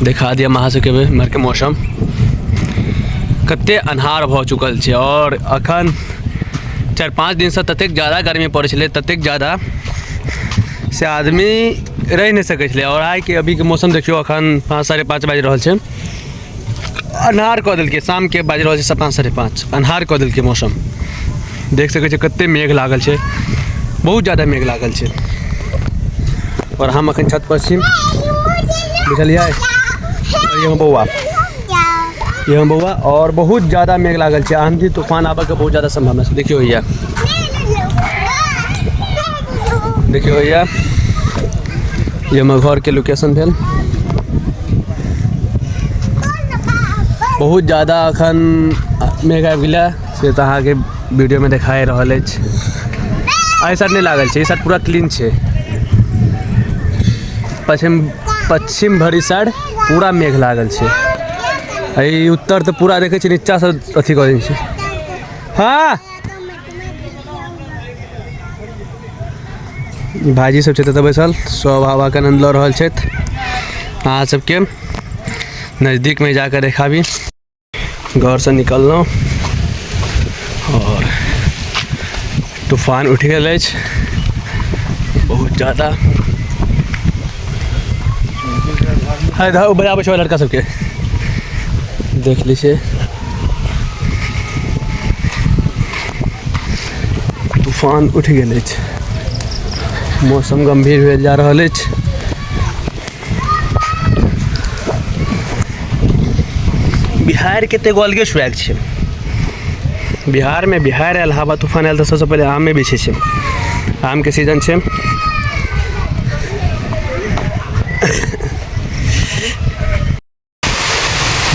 देखा दिअ हम अहाँ सबके इम्हरके मौसम कते अन्हार भऽ चुकल छै। आओर अखन 4-5 दिनसँ ततेक जादा गर्मी पड़ै छलै, ततेक जादा से आदमी रहि नहि सकै छलै। आओर आइके अभीके मौसम देखियौ, अखन 5 5:30 बाजि रहल छै, अन्हार कऽ देलकै। शामके बाजि रहल छै 5 5:30, अन्हार कऽ देलकै मौसम। देख सकै छियै कते मेघ लागल छै, बहुत जादा मेघ लागल छै। आओर हम अखन छत पर छी, बुझलियै। ये हम बौआ, ये हम बौआ। और बहुत ज़्यादा मेघ लागल छै, आंधी तूफान आबऽ के बहुत ज़्यादा संभावना छै। देखियौ भैया, देखियौ भैया, ये हमर घर के लोकेशन भेल। बहुत ज़्यादा अखन मेघ आबि गेलै, से तऽ अहाँके वीडियोमे देखाए रहल अछि। एहि साइड नहि लागल छै, ई साइड पूरा क्लीन छै। पश्चिम पश्चिम भरी साइड पूरा मेघ लागल छै। एहि उत्तर तऽ पूरा देखै छियै नीचाँसँ अथी कऽ देने छै। हँ, भाईजी सब छथि एतऽ बैसल, सब हवाके आनन्द लऽ रहल छथि। अहाँ सबके नजदीकमे जाकऽ देखाबी। घरसँ निकललहुँ आओर तूफान उठि गेल अछि बहुत जादा। है धर बजाबै छै लड़का सबके, देख लै छियै। तूफान उठि गेल अछि, मौसम गम्भीर भेल जा रहल अछि। बिहारके तऽ एगो अलगे स्वैग छै। बिहारमे बिहार आयल, हवा तूफान आयल तऽ सबसँ पहिले आमे बेचै छै। आमके सीजन छै।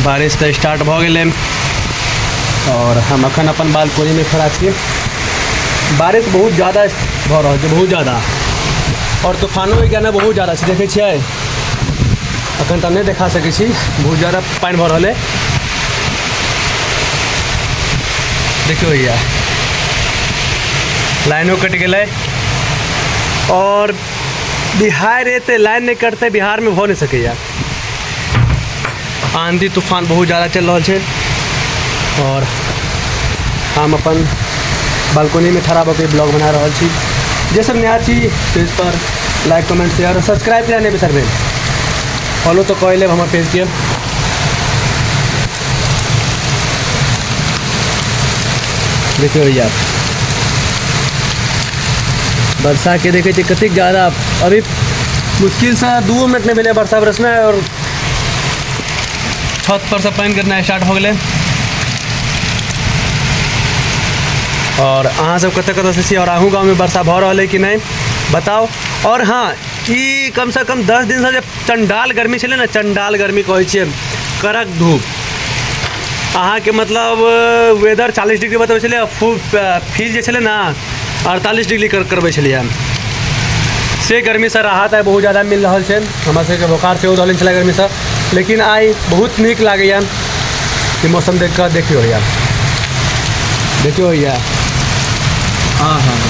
बारिश तऽ स्टार्ट भऽ गेलै आओर हम अखन अपन बालकोनीमे खड़ा छी। बारिश बहुत ज्यादा भऽ रहल छै, बहुत ज्यादा। आओर तूफानो के बहुत ज्यादा छै, देखै छियै। अखन तऽ नहि देखा सकै छी, बहुत ज्यादा पानि भऽ रहल है। देखियौ भैया, लाइनो कटि गेलै। आओर बिहार एतै लाइन नहि कटतै बिहारमे भऽ नहि सकैए। आंधी तूफान बहुत ज़्यादा चलि रहल छै आओर हम अपन बालकनीमे खड़ा भऽ के ब्लॉग बना रहल छी। जे सब नया छी पेज पर लाइक कमेंट शेयर और सब्सक्राइब करना नहीं बिसरबै। फॉलो तो कऽ लेब हमर पेजके। देखियौ भैया, वर्षाके देखै छियै कतेक ज्यादा। अभी मुश्किलसँ 2 मिनट नहि भेलै वर्षा बरसनाइ आओर छत पर से पानि गिरनाइ स्टार्ट हो गेलै। आओर अहाँ सब कतऽ कतऽसँ छी आओर अहूँ गाँवमे वर्षा भऽ रहल है कि नहि बताउ। आओर हँ, ई कमसँ कम 10 दिनसँ जे चण्डाल गर्मी छलै ने, चण्डाल गर्मी कहै छियै, कड़क धूप, अहाँके मतलब वेदर 40 डिग्री बतबै छलै, फूल फील जे छलै ने 48 डिग्री करबै छलियै। से गर्मीसँ राहत आइ बहुत ज्यादा मिल रहल छै। हमरा सबके बोखार सेहो धऽ लेने छलै गर्मीसँ, लेकिन आइ बहुत नीक लागैए ई मौसम देख कऽ। देखियौ भैया, देखियौ भैया, हँ हँ हँ।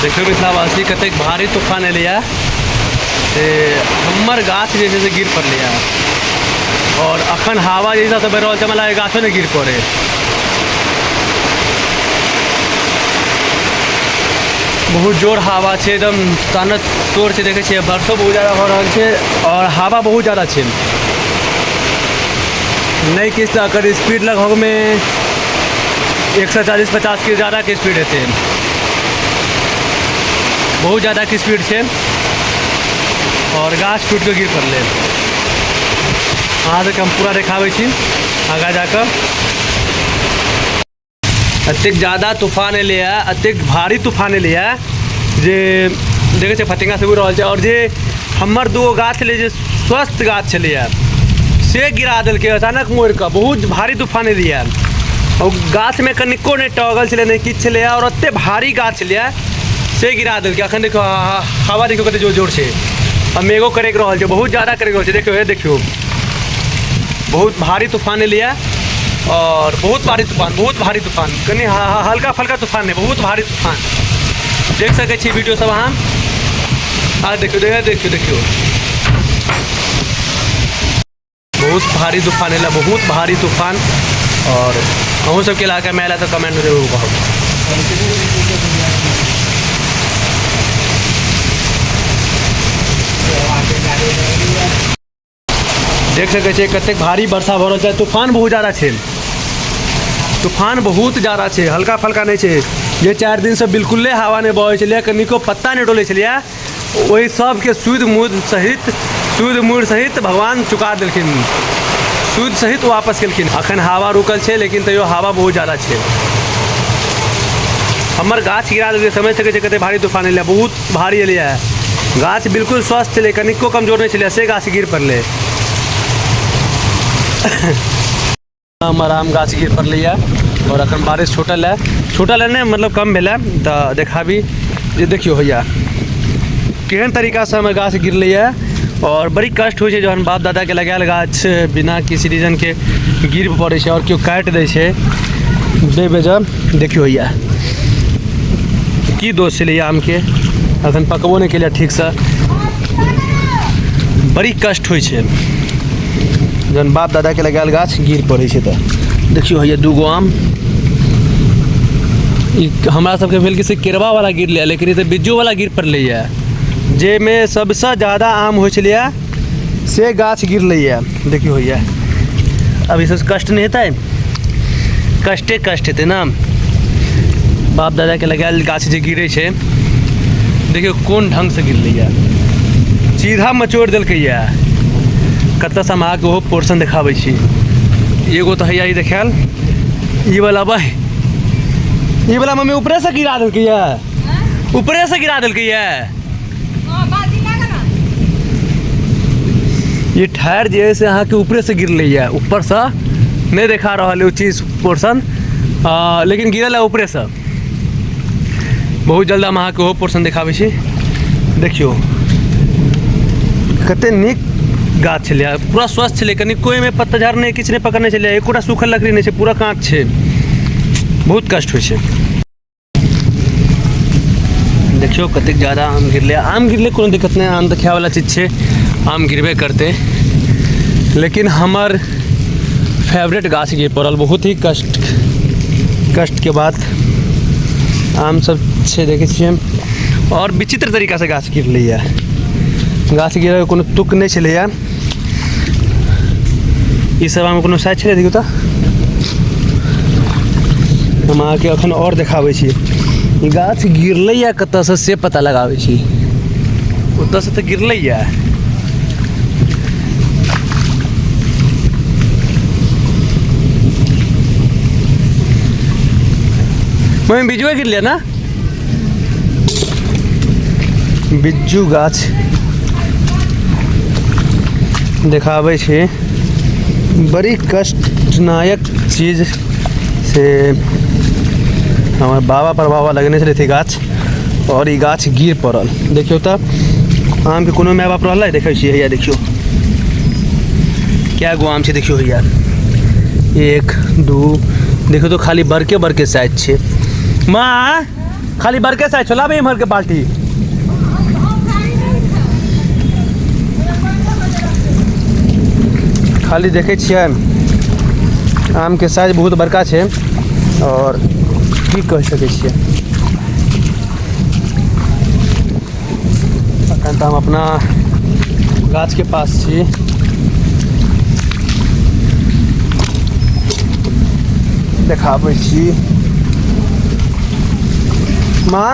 देखियौ मिथिलावासी, कतेक भारी तूफान एलैए से हमर गाछ जे छै से गिर पड़लैए। आओर अखन हवा जे हिसाबसँ बहि रहल छै, हमरा लागैए गाछो नहि गिर पड़ै। बहुत जोर हवा छै, एकदम तानत तोड़ छै। देखै छियै बरसो बहुत ज्यादा भऽ रहल छै आओर हवा बहुत ज्यादा छै। नहि किछु तऽ एकर स्पीड लगभगमे 140-50 के ज्यादाके स्पीड हेतै, बहुत ज्यादाके स्पीड छै। आओर गाछ टूटि कऽ गिर पड़लै। अहाँ सबके हम पूरा देखाबै छी आगाँ जाकऽ। एतेक ज्यादा तूफान एलैए, एतेक भारी तूफान एलैए जे देखै छियै फतिंगा सब उड़ि रहल छै। आओर जे हमर दूगो गाछ छलै, जे स्वस्थ गाछ छलैए, से गिरा देलकै अचानक मोड़ि कऽ। बहुत भारी तूफान एलैए। ओ गाछमे कनिको नहि टहगल छलै, नहि किछु छलैए, आओर ओतेक भारी गाछ छलैए से गिरा देलकै। अखन देखियौ हवा देखियौ कतेक जोर जोर छै आ मेघो करकि रहल छै, बहुत ज्यादा करकि रहल छै। देखियौ, हे देखियौ, बहुत भारी तूफान एलैए और बहुत भारी तूफान, बहुत भारी तूफान, कनि हल्का फल्का तूफान नहीं, बहुत भारी तूफान। देख सकै छी वीडियो सब अहाँ। आ देखियौ देखियौ देखियौ देखियौ, बहुत भारी तूफान एला, बहुत भारी तूफान। और अहूँ सबके इलाकामे आयल तऽ कमेंटमे जरूर कहब। देख सकै छियै कतेक भारी वर्षा भऽ रहल छै, तूफान बहुत ज्यादा छै, तूफान बहुत ज्यादा छै, हल्का फल्का नहि छै। जे 4 दिनसँ बिल्कुले हवा नहि बहै छलैए, कनिको पत्ता नहि डोलै छलैए, ओहि सबके सूद मूद सहित, सूद मूर सहित भगवान चुका देलखिन, सूद सहित वापस केलखिन। अखन हवा रुकल छै, लेकिन तैयो हवा बहुत ज्यादा छै। हमर गाछ गिरा देलकै, समझ सकै छै कते भारी तूफान एलै, बहुत भारी एलैए। गाछ बिल्कुल स्वस्थ छलै, कनिको कमजोर नहि छलै, से गाछ गिर पड़लै। हमर आम गाछ गिर पड़लैए आओर अखन बारिश छूटल है, छूटल है नहि मतलब कम भेल है, तऽ देखाबी जे देखियौ भैया केहन तरीकासँ हमर गाछ गिरलैए। आओर बड़ी कष्ट होइ छै जहन बाप दादाके लगायल गाछ बिना किसी रीजनके गिर पड़ै छै आओर केओ काटि दै छै बेवजह। देखियौ भैया की दोष छलै आमके, अखन पकबो नहि केलैए ठीकसँ। बड़ी कष्ट होइ छै जहन बाप दादाके लगायल गाछ गिर पड़ै छै। तऽ देखियौ हैया दूगो आम, ई हमरा सबके भेल कि से केरवा वाला गिरलै, लेकिन ई तऽ बिज्जू वाला गिर पड़लैए, जाहिमे सबसँ ज्यादा आम होइ छलैए से गाछ गिरलैए। देखियौ हैया अब ई सबसँ कष्ट नहि हेतै, कष्टे कष्ट हेतै ने। बाप दादाके लगायल गाछ जे गिरै छै, देखियौ कोन ढङ्गसँ गिरलैए, सीधा मचोड़ि देलकैए। कतऽसँ हम अहाँके ओहो पोर्शन देखाबै छी। एगो तऽ हैया ई देखायल, ई वाला बह, ई वाला मम्मी ऊपरेसँ गिरा देलकैए, ऊपरेसँ गिरा देलकैए। ई ठाढ़ि जे है से अहाँके ऊपरेसँ गिरलैए, ऊपरसँ नहि देखा रहल है ओ चीज पोर्शन, लेकिन गिरल है ऊपरेसँ। बहुत जल्द हम अहाँके ओहो पोर्शन देखाबै छी। देखियौ कते नीक गाछ छलै, पूरा स्वस्थ छलै, कनिको ओहिमे पतझड़ नहि किछु नहि पकड़ने छलै, एकोटा सूखल लकड़ी नहि छै, पूरा काँच छै। बहुत कष्ट होइ छै। देखियौ कतेक ज्यादा आम गिरलै। आम गिरलै कोनो दिक्कत नहि, आम तऽ खायवला चीज छै, आम गिरबे करतै, लेकिन हमर फेवरेट गाछ गिर पड़ल, बहुत ही कष्ट कष्टके बात। आम सब छै देखै छियै, आओर विचित्र तरीकासँ गाछ गिरलैए। गाछ गिरैके कोनो तुक नहि छलैए। ई सब आम कोनो साइज छलै? देखियौ तऽ हम अहाँके एखन आओर देखाबै छी। ई गाछ गिरलैए कतऽसँ से पता लगाबै छी। ओतऽसँ तऽ गिरलैए। मम्मी बिज्जुए गिरलै ना? बिज्जू गाछ देखाबै छी। बड़ी कष्टनायक चीज से हमर बाबा पर बाबा लगने छलथि गाछ, और ई गाछ गिर पड़ल। देखियौ तऽ आमके कोनो माय बाप रहलै? देखै छियै हैया, देखियौ कए गो आम छै। देखियौ हैया 1 2, देखियौ तऽ खाली बड़के बड़के साइज छै। माँ खाली बड़के साइज छौ, लाबै इम्हरके बाल्टी। खाली देखै छियै आमके साइज बहुत बड़का छै, और की कहि सकै छियै। अखन तऽ हम अपना गाछके पास छी। देखाबै छी माँ,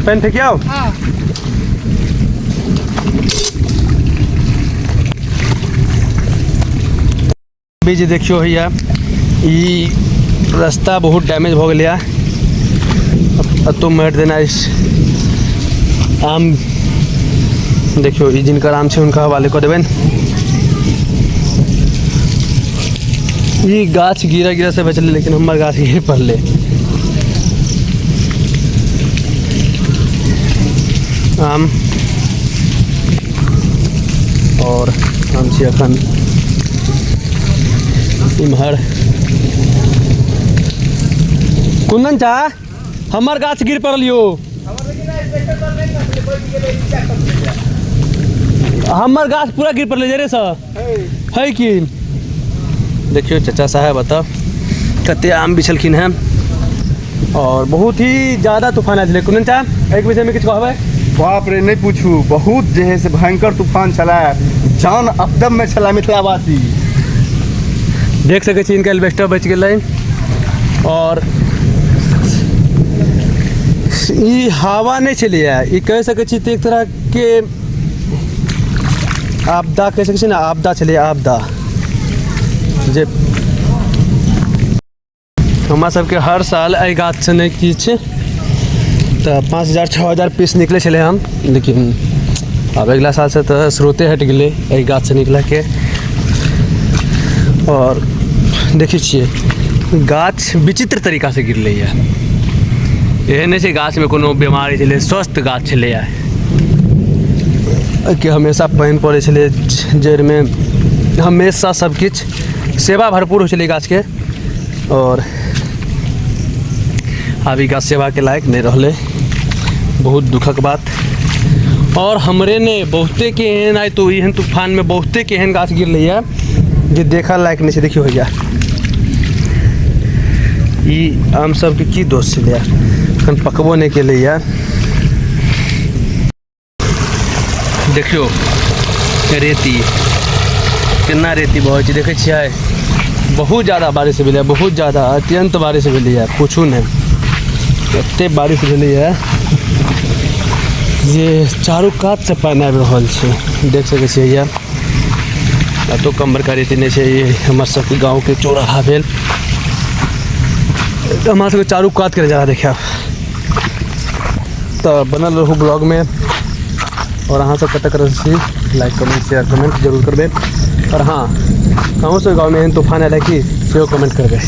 पानि फेकियौ। अभी जे देखियौ हैया ई रास्ता बहुत डैमेज भऽ गेलैए, एतौ मारि देना अछि आम। देखियौ ई जिनकर आम छै हुनका हवाले कऽ देबनि। ई गाछ गिरा गिरा से बचलै, लेकिन हमर गाछ गिर पड़लै। आम और हम छी अखन इम्हर। कुंदन चा हमर गाछ गिर पड़ल यौ। हमर गाछ पूरा गिर पड़लै जरे से है की। देखियौ चाचा साहेब एतऽ कते आम बिछलखिन हेँ और बहुत ही ज्यादा तूफान आयल छलै। कुंदन चा एहिके विषयमे किछु कहबै? बाप रे, नहि पूछू, बहुत जे है से भयंकर तूफान छलै, जान अफदम में छलै मिथिलावासी। देख सकै छी इनका एल्बेस्टर बचि गेलै। और ई हवा नहि छलैए, ई कहि सकै छी तऽ एक तरहके आपदा कहि सकै छी ने, आपदा छलैए, आपदा जे हमरा सबके हर साल एहि गाछसँ नहि किछु तऽ 5000 6000 पीस निकलै छलै आम, लेकिन आब अगिला सालसँ तऽ स्रोते हटि गेलै एहि गाछसँ निकलऽके। आओर देखै छियै गाछ विचित्र तरीकासँ गिरलैए, एहन नहि छै गाछमे कोनो बेमारी छलै, स्वस्थ गाछ छलैए एहिके हमेशा पानि पड़ै छलै जड़िमे, हमेशा सबकिछु सेवा भरपूर होइ छलै गाछके। आओर आब ई गाछ सेवाके लायक नहि रहलै, बहुत दुखक बात। आओर हमरे नहि, बहुते के एहन आइ तो एहन तूफानमे बहुते के एहन गाछ गिरलैए जे देखऽ लायक नहि छै। देखियौ भैया, ई आम सबके की दोष छलैए, एखन पकबो नहि केलैए। देखियौ रेती केना रेती बहै छै, देखै छियै बहुत ज्यादा बारिश भेलैए, बहुत ज्यादा अत्यन्त बारिश भेलैए, पूछू नहि एते बारिश भेलैए जे चारू कातसँ पानि आबि रहल छै। देख सकै छियै हैया एतो कम बड़का रेती नहि छै। ई हमर सबके गाँवके चौराहा भेल, हमरा सबके चारू कातके नजारा देखायब तऽ बनल रहू ब्लॉगमे। आओर अहाँ सब कतऽ कतऽ छी, लाइक कमेंट शेयर कमेंट जरूर करबै। आओर हँ, अहूँ सब गाँवमे एहन तूफान आयल है कि सेहो कमेंट करबै।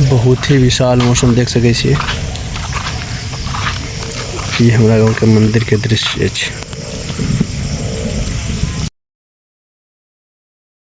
बहुत ही विशाल मौसम देख सकै छियै। ई हमरा गाँवके मन्दिरके दृश्य अछि।